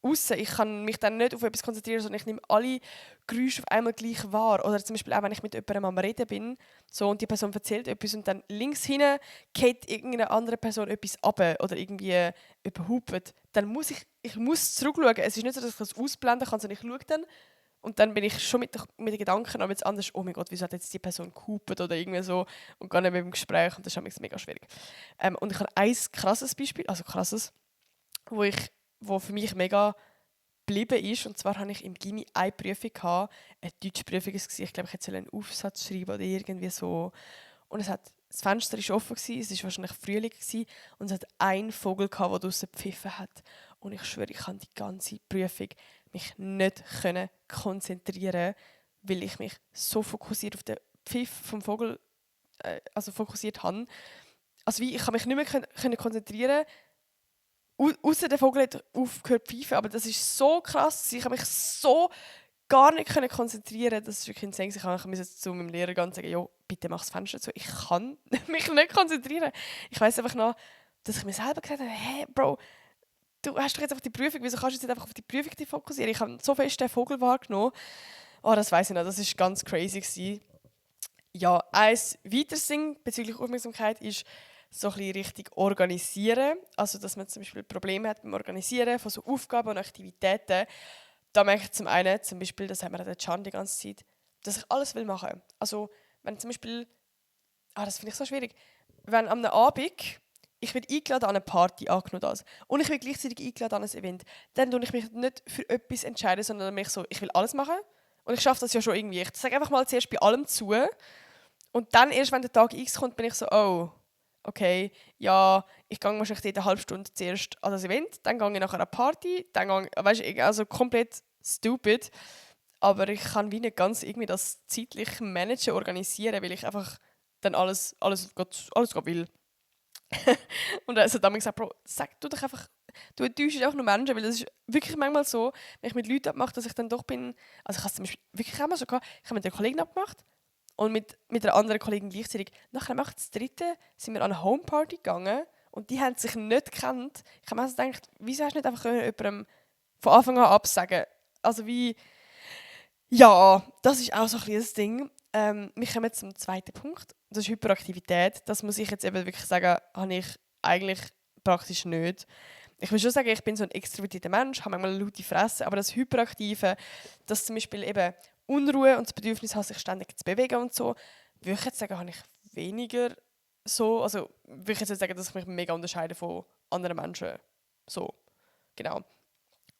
aussen. Ich kann mich dann nicht auf etwas konzentrieren, sondern ich nehme alle Geräusche auf einmal gleich wahr. Oder zum Beispiel auch, wenn ich mit jemandem am Reden bin so, und die Person erzählt etwas und dann links hinten geht irgendeine andere Person etwas ab oder irgendwie überhupet, dann muss ich muss zurückschauen. Es ist nicht so, dass ich das ausblenden kann, sondern ich schaue dann und dann bin ich schon mit den Gedanken aber jetzt anders, oh mein Gott, wieso hat jetzt die Person gehupet oder irgendwie so und gar nicht mehr im Gespräch und das ist mega schwierig. Und ich habe ein krasses Beispiel, also krasses, wo für mich mega geblieben ist. Und zwar hatte ich im Gymi eine Prüfung, eine Deutschprüfung. Ich glaube, ich hätte einen Aufsatz schreiben oder irgendwie so. Und das Fenster war offen, es war wahrscheinlich Frühling und es hat einen Vogel, der draussen gepfiffen hat. Und ich schwöre, ich konnte die ganze Prüfung mich nicht konzentrieren, weil ich mich so fokussiert auf den Pfiff vom Vogel fokussiert habe. Also wie, ich kann mich nicht mehr konzentrieren, ausser der Vogel hat aufgehört zu pfeifen, aber das ist so krass. Ich habe mich so gar nicht konzentrieren. Das ist wirklich insane. Ich musste zu meinem Lehrer gehen und sagen, jo, bitte mach das Fenster zu. Ich kann mich nicht konzentrieren. Ich weiss einfach noch, dass ich mir selber gesagt habe, hey, Bro, du hast doch jetzt einfach die Prüfung, wieso kannst du jetzt nicht einfach auf die Prüfung fokussieren? Ich habe so fest den Vogel wahrgenommen. Oh, das weiss ich noch, das war ganz crazy gewesen. Ja, ein weiteres Ding bezüglich Aufmerksamkeit ist, so ein bisschen richtig organisieren. Also, dass man zum Beispiel Probleme hat beim Organisieren von so Aufgaben und Aktivitäten. Da merke ich zum einen, zum Beispiel, das hat mir der Can die ganze Zeit, dass ich alles machen will. Also, wenn zum Beispiel, das finde ich so schwierig, wenn am Abend ich werde eingeladen an eine Party, angenommen das, und ich werde gleichzeitig eingeladen an ein Event, dann entscheide ich mich nicht für etwas entscheiden, sondern mich so, ich will alles machen und ich schaffe das ja schon irgendwie. Ich sage einfach mal zuerst bei allem zu und dann erst, wenn der Tag X kommt, bin ich so, oh, okay, ja, ich gehe wahrscheinlich eine halbe Stunde zuerst an das Event, dann gehe ich nachher an eine Party, dann gehe ich, weißt du, also komplett stupid. Aber ich kann wie nicht ganz irgendwie das zeitlich managen, organisieren, weil ich einfach dann alles will. Und also dann habe ich gesagt, Bro, sag du doch einfach, du enttäuschst auch nur Menschen, weil das ist wirklich manchmal so, wenn ich mit Leuten abmache, dass ich dann doch bin, also ich habe es zum Beispiel wirklich einmal so gehabt, ich habe mit einer Kollegin abgemacht und mit einer anderen Kollegin gleichzeitig. Nachher macht das dritte, sind wir an eine Homeparty gegangen und die haben sich nicht gekannt. Ich habe mir also gedacht, wieso hast du nicht einfach jemandem von Anfang an absagen? Also wie, ja, das ist auch so ein kleines Ding. Wir kommen zum zweiten Punkt. Das ist Hyperaktivität. Das muss ich jetzt eben wirklich sagen, habe ich eigentlich praktisch nicht. Ich will schon sagen, ich bin so ein extrovertierter Mensch, habe manchmal eine laute Fresse, aber das Hyperaktive, das zum Beispiel eben Unruhe und das Bedürfnis habe, sich ständig zu bewegen und so, würde ich jetzt sagen, habe ich weniger so, also würde ich jetzt nicht sagen, dass ich mich mega unterscheide von anderen Menschen. So, genau.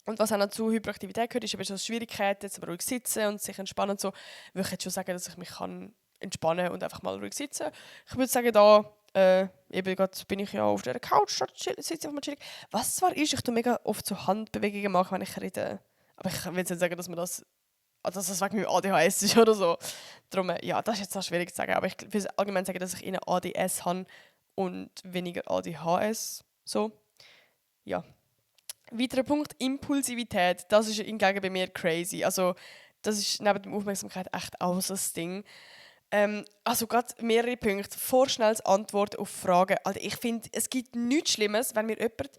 Und was auch noch zu Hyperaktivität gehört, ist eben so Schwierigkeiten, jetzt ruhig sitzen und sich entspannen und so. Würde ich jetzt schon sagen, dass ich mich kann entspannen und einfach mal ruhig sitzen. Ich würde sagen, da eben gerade bin ich ja auf der Couch, sitze einfach mal chillig. Was zwar ist, ich tue mega oft so Handbewegungen machen, wenn ich rede. Aber ich will jetzt nicht sagen, dass man das, also dass das wegen meinem ADHS ist oder so. Darum, ja, das ist jetzt auch schwierig zu sagen. Aber ich will allgemein sagen, dass ich eher ADS habe und weniger ADHS. So, ja. Weiterer Punkt, Impulsivität. Das ist hingegen bei mir crazy. Also, das ist neben der Aufmerksamkeit echt auch so das Ding. Also gerade mehrere Punkte. Vorschnelles Antworten auf Fragen. Also ich finde, es gibt nichts Schlimmes, wenn mir jemand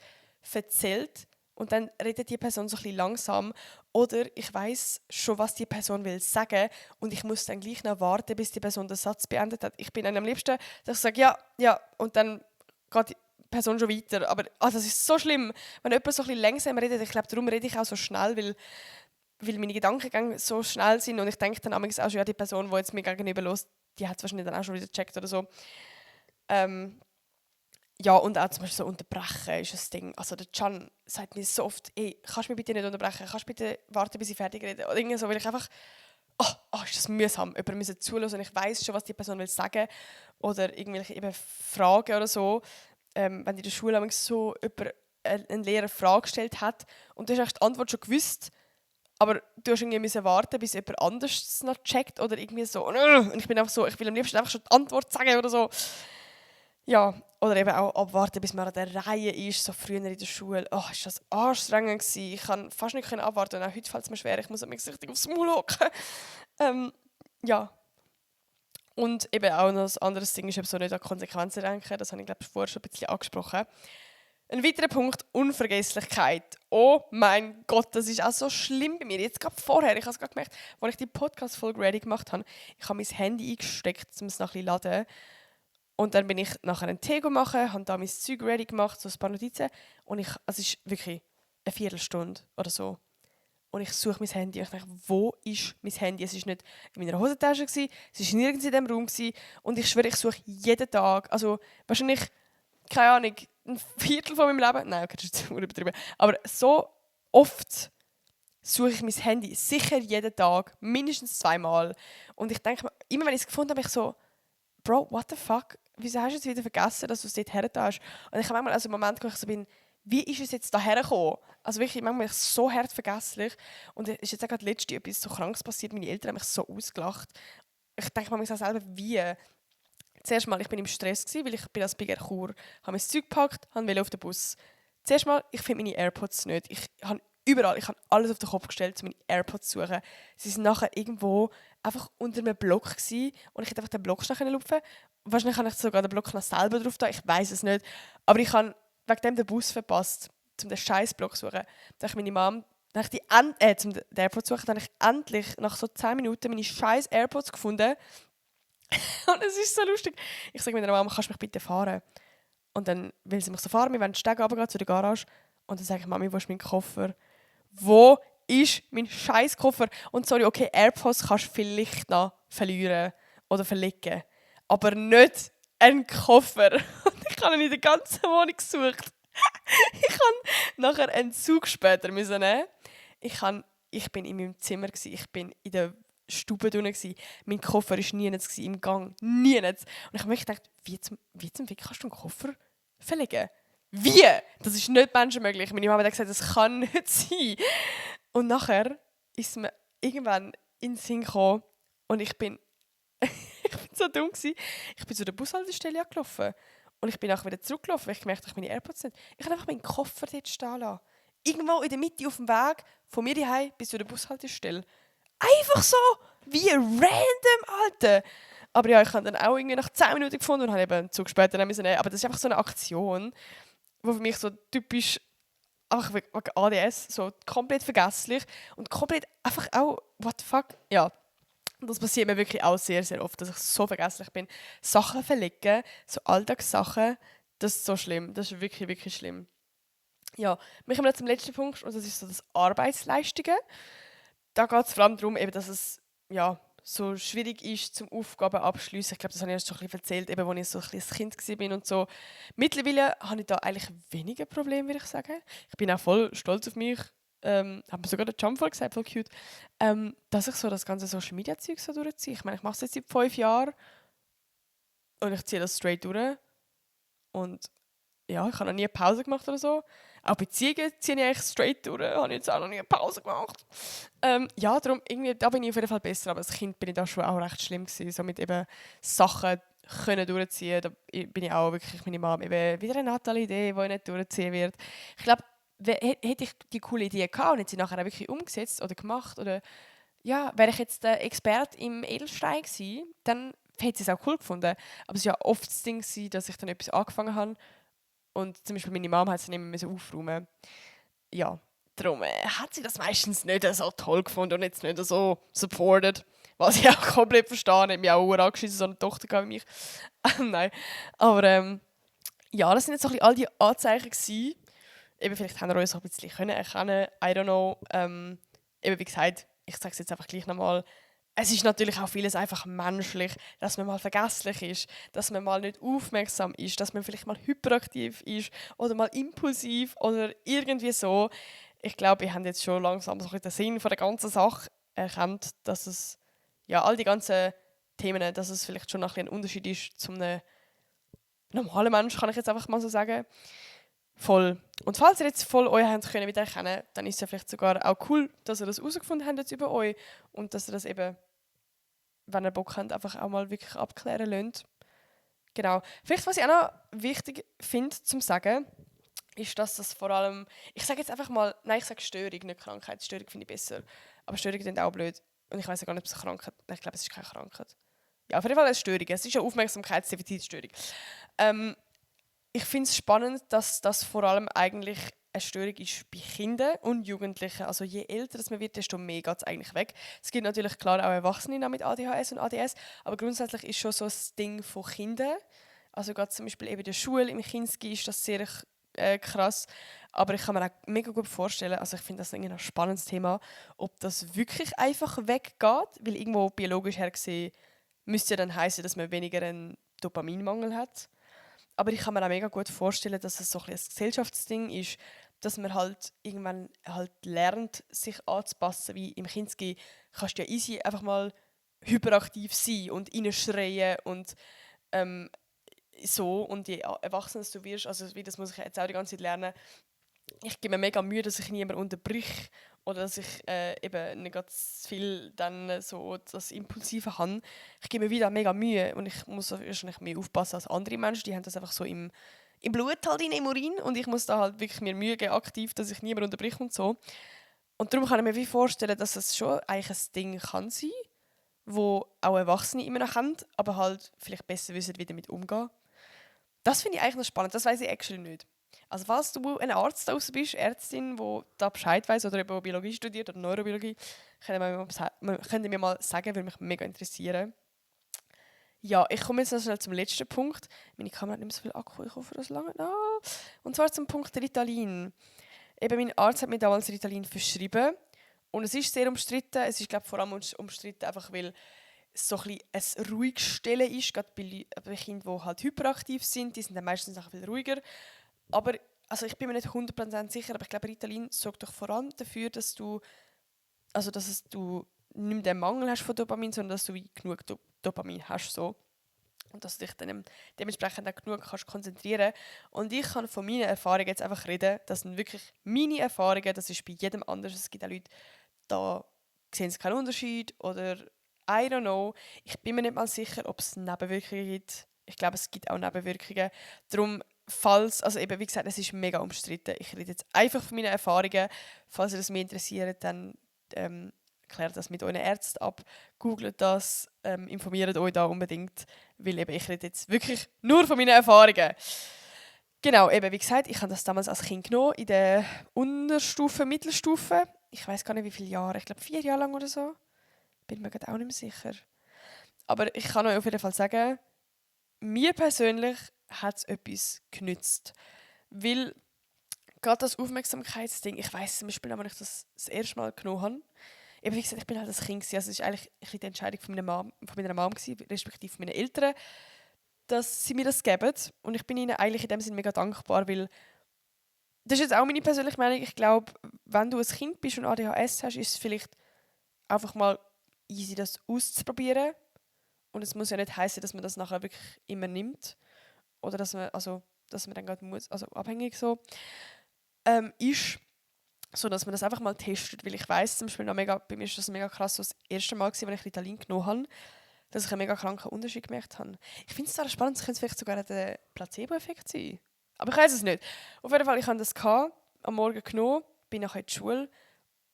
erzählt und dann redet die Person so ein bisschen langsam oder ich weiß schon, was die Person will sagen und ich muss dann gleich noch warten, bis die Person den Satz beendet hat. Ich bin dann am liebsten, dass ich sage ja, ja und dann geht die Person schon weiter. Aber das ist so schlimm, wenn jemand so ein bisschen langsam redet. Ich glaube, darum rede ich auch so schnell, weil meine Gedankengänge so schnell sind und ich denke dann auch schon, ja, die Person, die jetzt mir gegenüber los, die hat es wahrscheinlich dann auch schon wieder gecheckt oder so. Ja, und auch zum Beispiel so unterbrechen ist ein Ding. Also der Can sagt mir so oft, ey, kannst du mich bitte nicht unterbrechen, kannst du bitte warten, bis ich fertig rede? Oder irgendwie so, weil ich einfach, ist das mühsam, jemandem müssen zuhören und ich weiß schon, was die Person will sagen. Oder irgendwelche eben Fragen oder so. Wenn in der Schule manchmal so jemand, ein Lehrer eine Frage gestellt hat und du hast eigentlich die Antwort schon gewusst, aber du musst irgendwie warten, bis jemand anderes es noch checkt oder irgendwie so. Und ich bin einfach so, ich will am liebsten einfach schon die Antwort sagen oder so. Ja, oder eben auch abwarten, bis man an der Reihe ist, so früher in der Schule. Oh, ist das anstrengend gewesen. Ich kann fast nicht abwarten und auch heute fällt es mir schwer. Ich muss mich richtig aufs Maul hocken. Ja. Und eben auch noch ein anderes Ding ist eben so nicht an Konsequenzen denken. Das habe ich, glaube ich, vorher schon ein bisschen angesprochen. Ein weiterer Punkt, Unvergesslichkeit. Oh mein Gott, das ist auch so schlimm bei mir. Jetzt gerade vorher, ich habe es gerade gemerkt, als ich die Podcast-Folge ready gemacht habe, ich habe mein Handy eingesteckt, um es noch ein bisschen zu laden. Und dann bin ich nachher einen Tee machen, habe da mein Zeug ready gemacht, so ein paar Notizen. Und es ist wirklich eine Viertelstunde oder so. Und ich suche mein Handy und ich denke, wo ist mein Handy? Es war nicht in meiner Hosentasche, es war nirgends in diesem Raum. Und ich schwöre, ich suche jeden Tag, also wahrscheinlich, keine Ahnung, ein Viertel von meinem Leben, nein, okay, das ist zu übertrieben, aber so oft suche ich mein Handy, sicher jeden Tag, mindestens 2-mal. Und ich denke mir, immer wenn ich es gefunden habe, ich so, Bro, what the fuck? Wieso hast du es wieder vergessen, dass du es dort her hast? Und ich habe manchmal einen Moment, wo ich so bin, wie ist es jetzt daher gekommen? Also wirklich, manchmal bin ich so hart vergesslich. Und es ist jetzt auch gerade letztens etwas so Krankes passiert. Meine Eltern haben mich so ausgelacht. Ich denke manchmal selber, wie? Zuerst mal, ich bin im Stress gewesen, weil ich bin als Big Chur, habe mein Zeug gepackt, wollte auf den Bus. Zuerst mal, ich finde meine AirPods nicht. Ich habe alles auf den Kopf gestellt, um meine AirPods zu suchen. Sie sind nachher irgendwo einfach unter einem Block gewesen, und ich hätte einfach den Block schnell lupfen. Wahrscheinlich habe ich sogar den Block noch selber drauf da, ich weiß es nicht. Aber ich habe wegen dem den Bus verpasst, um den scheiß Block zu suchen. Da habe ich meine Mom, zum den AirPods zu suchen, dann habe ich endlich nach so 10 Minuten meine scheiß AirPods gefunden. Und es ist so lustig. Ich sage meiner Mama, kannst du mich bitte fahren? Und dann will sie mich so fahren, wir wollen den Steg runtergehen zu der Garage. Und dann sage ich, Mami, wo ist mein Koffer? Wo ist mein scheiß Koffer? Und sorry, okay, AirPods kannst du vielleicht noch verlieren oder verlegen. Aber nicht einen Koffer. Und ich habe ihn in der ganzen Wohnung gesucht. Ich habe nachher einen Zug später nehmen. Ich bin in meinem Zimmer, ich bin in der Stube drin. Mein Koffer war nirgends im Gang. Nirgends. Und ich habe mir gedacht, wie zum Fick kannst du einen Koffer verlegen? Wie? Das ist nicht menschenmöglich. Meine Mama hat gesagt, das kann nicht sein. Und nachher ist mir irgendwann in den Sinn gekommen und ich bin so dumm gewesen. Ich bin zu der Bushaltestelle angelaufen und ich bin nachher wieder zurückgelaufen, weil ich gemerkt habe, ich meine AirPods nicht. Ich habe einfach meinen Koffer dort stehen lassen. Irgendwo in der Mitte auf dem Weg von mir daheim bis zu der Bushaltestelle. Einfach so! Wie random, Alter! Aber ja, ich habe dann auch irgendwie nach 10 Minuten gefunden und habe eben einen Zug später nehmen müssen. Aber das ist einfach so eine Aktion, die für mich so typisch einfach wegen ADS so komplett vergesslich und komplett einfach auch, what the fuck, ja. Das passiert mir wirklich auch sehr, sehr oft, dass ich so vergesslich bin. Sachen verlegen, so Alltagssachen, das ist so schlimm. Das ist wirklich, wirklich schlimm. Ja, wir kommen jetzt zum letzten Punkt und das ist so das Arbeitsleistungen. Da geht es vor allem darum, eben, dass es ja, so schwierig ist, zum Aufgaben abschließen. Ich glaube, das habe ich erst schon ein bisschen erzählt, eben, als ich so ein Kind war und so. Mittlerweile habe ich da eigentlich weniger Probleme, würde ich sagen. Ich bin auch voll stolz auf mich. haben wir sogar den Jump voll gesagt, voll cute, dass ich so das ganze Social Media Zeug so durchziehe. Ich meine, ich mache es jetzt seit 5 Jahren und ich ziehe das straight durch. Und ja, ich habe noch nie eine Pause gemacht oder so. Auch Beziehungen ziehe ich eigentlich straight durch. Habe ich jetzt auch noch nie eine Pause gemacht. Ja, darum, irgendwie, da bin ich auf jeden Fall besser. Aber als Kind bin ich da schon auch recht schlimm gewesen. So mit eben Sachen können durchziehen. Da bin ich auch wirklich meine Mom eben wieder eine Natalie-Idee, die nicht durchziehen wird. Ich glaube, hätte ich die coole Idee gehabt und hätte sie nachher auch wirklich umgesetzt oder gemacht oder ja, wäre ich jetzt der Experte im Edelstein gewesen, dann hätte sie es auch cool gefunden. Aber es war ja oft das Ding, gewesen, dass ich dann etwas angefangen habe und zum Beispiel meine Mom hat es dann immer aufräumen. Ja, darum hat sie das meistens nicht so toll gefunden und jetzt nicht so supported. Was ich auch komplett verstehe. Ich habe mich auch angeschissen, so eine Tochter wie mich. Nein. Aber ja, das sind jetzt so ein bisschen all die Anzeichen gewesen. Eben, vielleicht haben wir uns auch ein bisschen erkennen, I don't know. Eben, wie gesagt, ich sage es jetzt einfach gleich nochmal. Es ist natürlich auch vieles einfach menschlich, dass man mal vergesslich ist, dass man mal nicht aufmerksam ist, dass man vielleicht mal hyperaktiv ist oder mal impulsiv oder irgendwie so. Ich glaube, wir haben jetzt schon langsam so ein bisschen den Sinn von der ganzen Sache erkannt, dass es, ja, all die ganzen Themen, dass es vielleicht schon noch ein Unterschied ist zu einem normalen Menschen, kann ich jetzt einfach mal so sagen. Voll. Und falls ihr jetzt voll euch habt können wiedererkennen, dann ist es ja vielleicht sogar auch cool, dass ihr das herausgefunden habt jetzt über euch und dass ihr das eben, wenn ihr Bock habt, einfach auch mal wirklich abklären lasst. Genau. Vielleicht, was ich auch noch wichtig finde zum sagen, ist, dass das vor allem, ich sage jetzt einfach mal, nein, ich sage Störung, nicht Krankheit. Störung finde ich besser. Aber Störungen sind auch blöd. Und ich weiß ja gar nicht, ob es eine Krankheit ist. Ich glaube, es ist keine Krankheit. Ja, auf jeden Fall eine Störung. Es ist eine Aufmerksamkeitsdefizitstörung. Ich finde es spannend, dass das vor allem eigentlich eine Störung ist bei Kindern und Jugendlichen. Also je älter man wird, desto mehr geht es eigentlich weg. Es gibt natürlich klar auch Erwachsene mit ADHS und ADS, aber grundsätzlich ist schon so ein Ding von Kindern. Also gerade zum Beispiel eben in der Schule, im Kinski ist das sehr krass. Aber ich kann mir auch mega gut vorstellen, also ich finde das irgendwie ein spannendes Thema, ob das wirklich einfach weggeht, weil irgendwo biologisch her gesehen müsste ja dann heißen, dass man weniger einen Dopaminmangel hat. Aber ich kann mir auch mega gut vorstellen, dass es so ein Gesellschaftsding ist, dass man halt irgendwann halt lernt, sich anzupassen. Wie im Kinski kannst du ja easy einfach mal hyperaktiv sein und reinschreien und ähm, so. Und je erwachsener du wirst, also wie das muss ich jetzt auch die ganze Zeit lernen, ich gebe mir mega Mühe, dass ich niemanden unterbrich oder dass ich eben nicht ganz viel dann so das Impulsive habe. Ich gebe mir wieder mega Mühe und ich muss wahrscheinlich mehr aufpassen als andere Menschen. Die haben das einfach so im Blut halt, im Urin und ich muss da halt wirklich mir Mühe geben, aktiv, dass ich niemanden unterbrich und so. Und darum kann ich mir wie vorstellen, dass es schon eigentlich ein Ding kann sein, wo auch Erwachsene immer noch haben, aber halt vielleicht besser wissen, wie damit umgehen. Das finde ich eigentlich noch spannend, das weiß ich actually nicht. Also falls du ein Arzt da draussen bist, Ärztin, die da Bescheid weiss oder eben Biologie studiert oder Neurobiologie, könnt ihr mir mal sagen, würde mich mega interessieren. Ja, ich komme jetzt noch schnell zum letzten Punkt. Meine Kamera hat nicht mehr so viel Akku, ich hoffe, das lange. Ah. Und zwar zum Punkt Ritalin. Eben, mein Arzt hat mir damals Ritalin verschrieben. Und es ist sehr umstritten. Es ist, glaube ich, vor allem umstritten, einfach weil es so ein bisschen ein ruhiges Stellen ist. Gerade bei Kindern, die halt hyperaktiv sind, die sind dann meistens auch viel ruhiger. Aber also ich bin mir nicht 100% sicher, aber ich glaube, Ritalin sorgt doch vor allem dafür, dass du, also du nicht mehr den Mangel hast von Dopamin, sondern dass du wie genug Dopamin hast. So. Und dass du dich dann dementsprechend auch genug kannst konzentrieren. Und ich kann von meinen Erfahrungen jetzt einfach reden. Das sind wirklich meine Erfahrungen. Das ist bei jedem anders. Es gibt auch Leute, da sehen sie keinen Unterschied. Oder I don't know. Ich bin mir nicht mal sicher, ob es Nebenwirkungen gibt. Ich glaube, es gibt auch Nebenwirkungen. Darum, falls, also eben, wie gesagt, es ist mega umstritten. Ich rede jetzt einfach von meinen Erfahrungen. Falls ihr das mehr interessiert, dann klärt das mit euren Ärzten ab, googelt das, informiert euch da unbedingt, weil eben ich rede jetzt wirklich nur von meinen Erfahrungen. Genau, eben wie gesagt, ich habe das damals als Kind genommen, in der Unterstufe, Mittelstufe. Ich weiß gar nicht, wie viele Jahre, ich glaube 4 Jahre lang oder so. Bin mir gerade auch nicht mehr sicher. Aber ich kann euch auf jeden Fall sagen, mir persönlich hat es etwas genützt. Weil gerade das Aufmerksamkeitsding, ich weiß zum Beispiel, als ich das erste Mal genommen habe, eben wie gesagt, ich bin halt das Kind gewesen, also es war eigentlich ein bisschen die Entscheidung von meiner Mom gewesen, respektive von meinen Eltern, dass sie mir das geben. Und ich bin ihnen eigentlich in dem Sinne mega dankbar, weil das ist jetzt auch meine persönliche Meinung. Ich glaube, wenn du ein Kind bist und ADHS hast, ist es vielleicht einfach mal easy, das auszuprobieren. Und es muss ja nicht heißen, dass man das nachher wirklich immer nimmt. Oder dass man dann gerade muss, also abhängig so ist. So, dass man das einfach mal testet. Weil ich weiss zum Beispiel noch mega, bei mir ist das mega krass, so das erste Mal gewesen, als ich Ritalin genommen habe, dass ich einen mega kranken Unterschied gemerkt habe. Ich finde es zwar spannend, es könnte vielleicht sogar der Placebo-Effekt sein. Aber ich weiß es nicht. Auf jeden Fall, ich hatte das am Morgen genommen, bin nachher in die Schule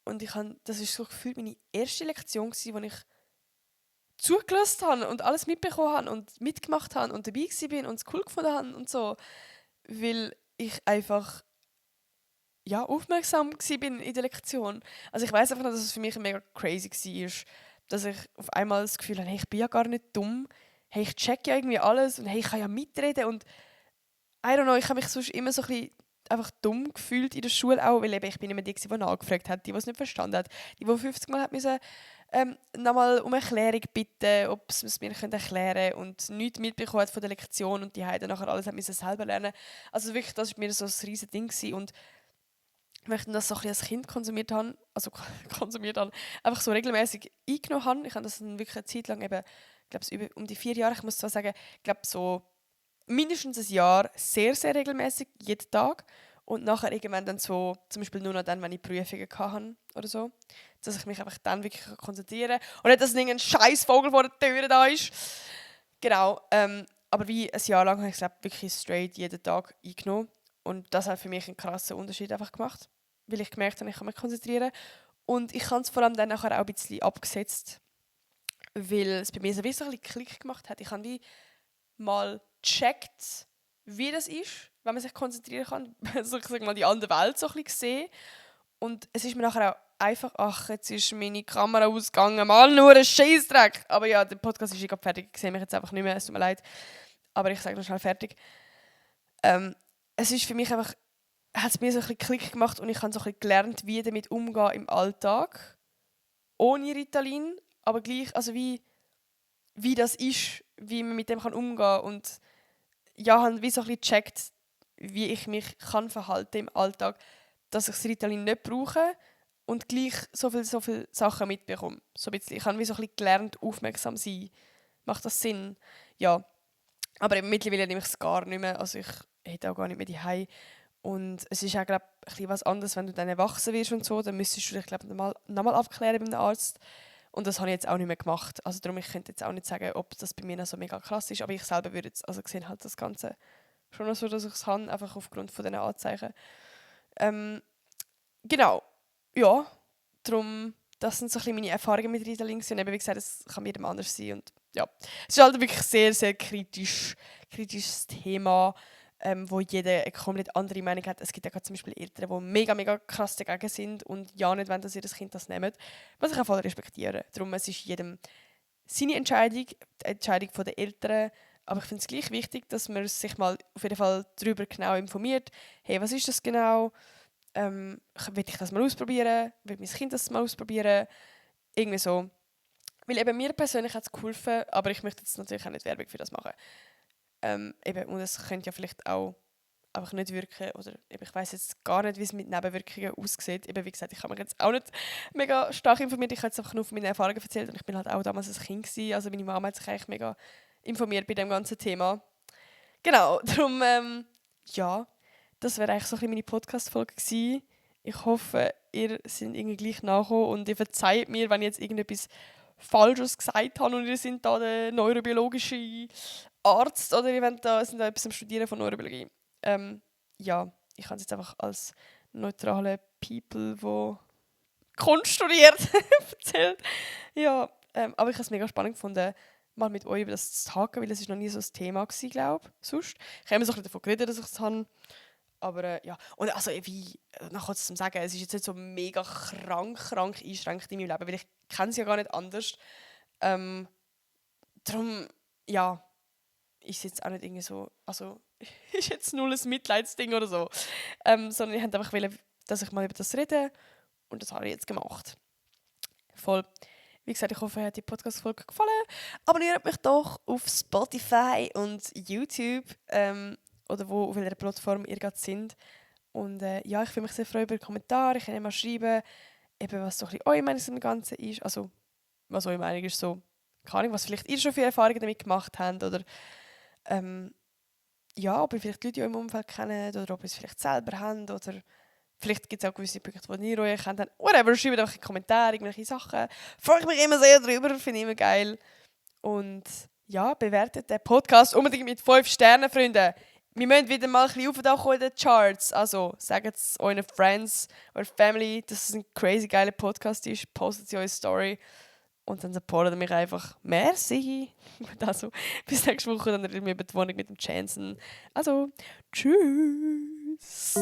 und das war so gefühlt meine erste Lektion, wo ich zugelassen habe und alles mitbekommen habe und mitgemacht habe und dabei war und es cool gefunden habe und so. Weil ich einfach aufmerksam war in der Lektion. Also ich weiß einfach noch, dass es für mich mega crazy war, dass ich auf einmal das Gefühl habe, hey, ich bin ja gar nicht dumm, hey, ich check ja irgendwie alles und hey, ich kann ja mitreden und I don't know, ich habe mich sonst immer so ein bisschen einfach dumm gefühlt in der Schule auch, weil eben ich bin immer die, die nachgefragt hat, die es nicht verstanden hat, die 50 Mal hat müssen nochmal um Erklärung bitten, ob sie es mir erklären können und nichts mitbekommen hat von der Lektion und die haben dann nachher alles hat müssen selber lernen. Also wirklich, das war mir so ein riesiges Ding gewesen. Und wenn ich das so ein bisschen als Kind konsumiert habe, einfach so regelmäßig eingenommen habe, ich habe das dann wirklich eine Zeit lang eben, ich glaube um die 4 Jahre, ich muss zwar sagen, ich glaube so mindestens ein Jahr sehr, sehr regelmäßig, jeden Tag. Und nachher irgendwann dann so, zum Beispiel nur noch dann, wenn ich Prüfungen hatte oder so, dass ich mich einfach dann wirklich konzentrieren kann. Und nicht, dass irgendein scheiß Vogel vor der Tür da ist. Genau. Aber wie ein Jahr lang habe ich es wirklich straight jeden Tag eingenommen. Und das hat für mich einen krassen Unterschied einfach gemacht. Weil ich gemerkt habe, ich kann mich konzentrieren. Und ich habe es vor allem dann nachher auch ein bisschen abgesetzt. Weil es bei mir so ein bisschen Klick gemacht hat. Ich habe wie mal gecheckt, wie das ist, wenn man sich konzentrieren kann, so, ich sag mal, die andere Welt so ein bisschen sehen. Und es ist mir nachher auch einfach, ach, jetzt ist meine Kamera ausgegangen, mal nur ein Scheissdreck. Aber ja, der Podcast ist gerade fertig, ich sehe mich jetzt einfach nicht mehr, es tut mir leid. Aber ich sage noch schnell fertig. Es ist für mich einfach, hat es mir so ein bisschen Klick gemacht und ich habe so ein bisschen gelernt, wie damit umgehen im Alltag. Ohne Ritalin, aber gleich, also wie das ist, wie man mit dem umgehen kann. Und ja, habe wie so ein bisschen gecheckt, wie ich mich kann verhalten im Alltag, dass ich das Ritalin nicht brauche und gleich so viele Sachen mitbekomme. So ein bisschen. Ich habe wie so ein bisschen gelernt, aufmerksam zu sein. Macht das Sinn? Ja. Aber mittlerweile nehme ich es gar nicht mehr. Also ich hätte auch gar nicht mehr die Hause. Und es ist auch, glaube ich, was anderes, wenn du dann erwachsen wirst und so, dann müsstest du dich, glaube ich, nochmal abklären beim Arzt. Und das habe ich jetzt auch nicht mehr gemacht. Also darum, ich könnte jetzt auch nicht sagen, ob das bei mir noch so mega krass ist, aber ich selber würde jetzt, also gesehen halt das Ganze schon noch so, dass ich es habe, einfach aufgrund von diesen Anzeichen. Genau, ja, darum, das sind so ein bisschen meine Erfahrungen mit Ritalin und eben, wie gesagt, es kann jedem anders sein und ja, es ist halt wirklich sehr, sehr kritisches Thema, wo jeder eine komplett andere Meinung hat. Es gibt ja zum Beispiel Eltern, die mega, mega krass dagegen sind und ja nicht wollen, dass ihr Kind das nimmt, was ich auch voll respektiere. Darum, es ist jedem seine Entscheidung, die Entscheidung der Eltern, aber ich finde es gleich wichtig, dass man sich mal auf jeden Fall darüber genau informiert. Hey, was ist das genau? Will ich das mal ausprobieren? Will mein Kind das mal ausprobieren? Irgendwie so. Weil eben mir persönlich hat es geholfen, aber ich möchte jetzt natürlich auch nicht Werbung für das machen. Und es könnte ja vielleicht auch einfach nicht wirken. Oder eben, ich weiß jetzt gar nicht, wie es mit Nebenwirkungen aussieht. Eben, wie gesagt, ich habe mich jetzt auch nicht mega stark informiert. Ich habe jetzt einfach nur von meinen Erfahrungen erzählt. Und ich bin halt auch damals ein Kind gewesen. Also meine Mama hat sich eigentlich mega informiert bei dem ganzen Thema. Genau, darum, ja, das wäre eigentlich so ein bisschen meine Podcast-Folge gewesen. Ich hoffe, ihr seid irgendwie gleich nachgekommen und ihr verzeiht mir, wenn ich jetzt irgendetwas Falsches gesagt habe und ihr seid da der neurobiologische Arzt oder ihr sind da etwas am Studieren von Neurobiologie. Ja, ich habe es jetzt einfach als neutrale People, wo Kunst studiert, erzählt. Ja, aber ich habe es mega spannend gefunden, mal mit euch über das zu haken, weil es noch nie so ein Thema war, glaube ich, sonst. Ich habe immer so ein bisschen davon geredet, dass ich es habe. Aber ja, und also wie, noch kurz zum Sagen, es ist jetzt nicht so mega krank einschränkt in meinem Leben, weil ich kenne es ja gar nicht anders. Darum, ja, ist jetzt auch nicht irgendwie so, also ist jetzt null ein Mitleidsding oder so. Sondern ich wollte einfach, dass ich mal über das rede und das habe ich jetzt gemacht. Voll. Wie gesagt, ich hoffe, euch hat die Podcast-Folge gefallen. Abonniert mich doch auf Spotify und YouTube oder auf welcher Plattform ihr gerade seid. Und ja, ich würde mich sehr freuen über Kommentare. Ich kann mal schreiben, eben, was so ein bisschen eure Meinung zum Ganzen ist. Also, was eure Meinung ist, so, keine Ahnung, was vielleicht ihr schon für Erfahrungen damit gemacht habt. Oder ja, ob ihr vielleicht Leute in eurem Umfeld kennt oder ob ihr es vielleicht selber habt. Oder vielleicht gibt es auch gewisse Punkte, wo ihr euch kennt. Whatever, schreibt einfach in die Kommentare irgendwelche Sachen. Freue ich mich immer sehr drüber, finde ich immer geil. Und ja, bewertet den Podcast unbedingt mit 5 Sternen, Freunde. Wir müssen wieder mal ein bisschen aufkommen in den Charts. Also, sagt es euren Friends, eurer Family, dass es ein crazy geiler Podcast ist. Postet sie eure Story. Und dann supportet mich einfach. Merci. Also, bis nächste Woche, dann reden wir über die Wohnung mit dem Jansen. Also, tschüss.